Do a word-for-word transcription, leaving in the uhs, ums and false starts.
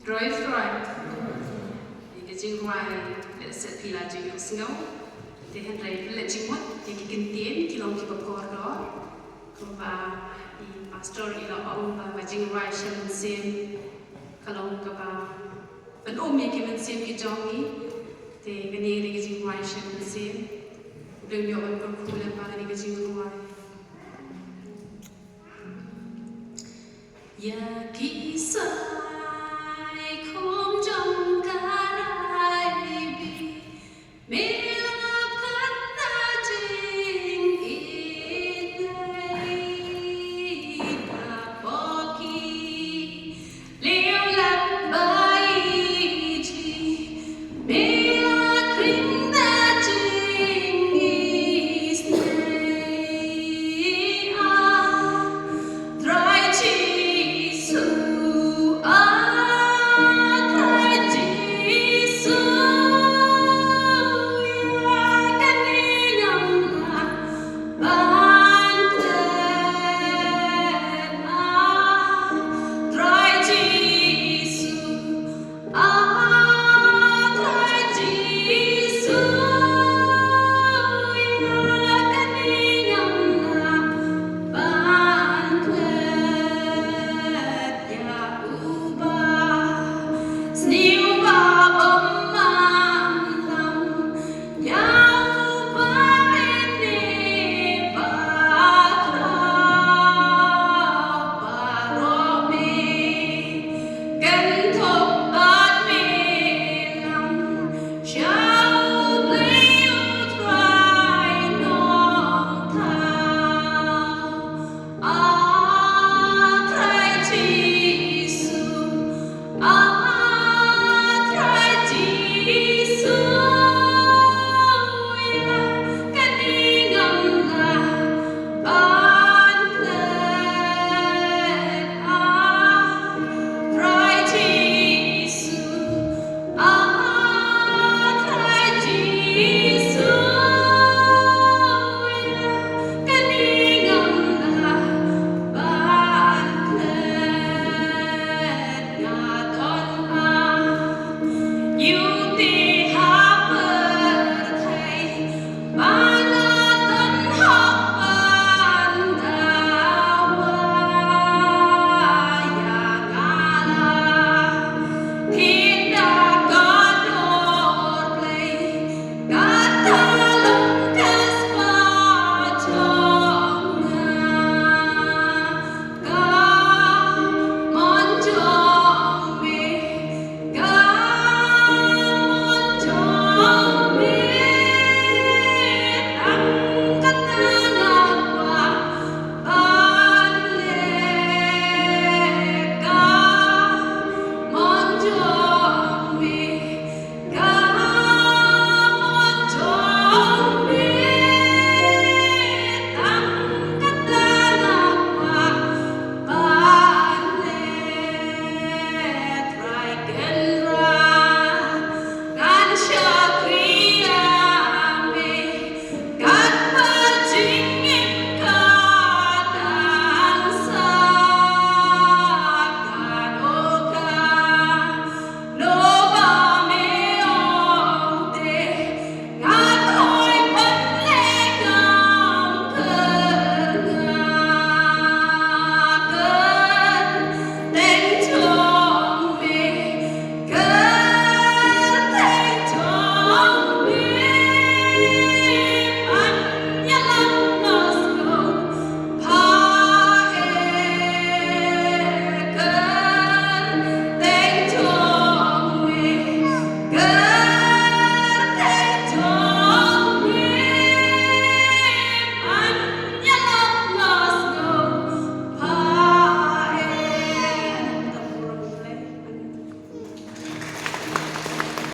Roi, roi. Ïa ka jingrwai, lehse phi la ju ïohsngew. Te hynrei leh jingmut ïa ki kyntien ki long kiba kordor. Kumba i pastor i la ong ba ka jingrwai sha mynsiem ka long kaba ban um ïa ki mynsiem ki jong ngi. Te kane ka dei ka jingrwai sha mynsiem. Dang ïoh ban pyrkhu lem ba kane ka jingrwai. Ïa ki sa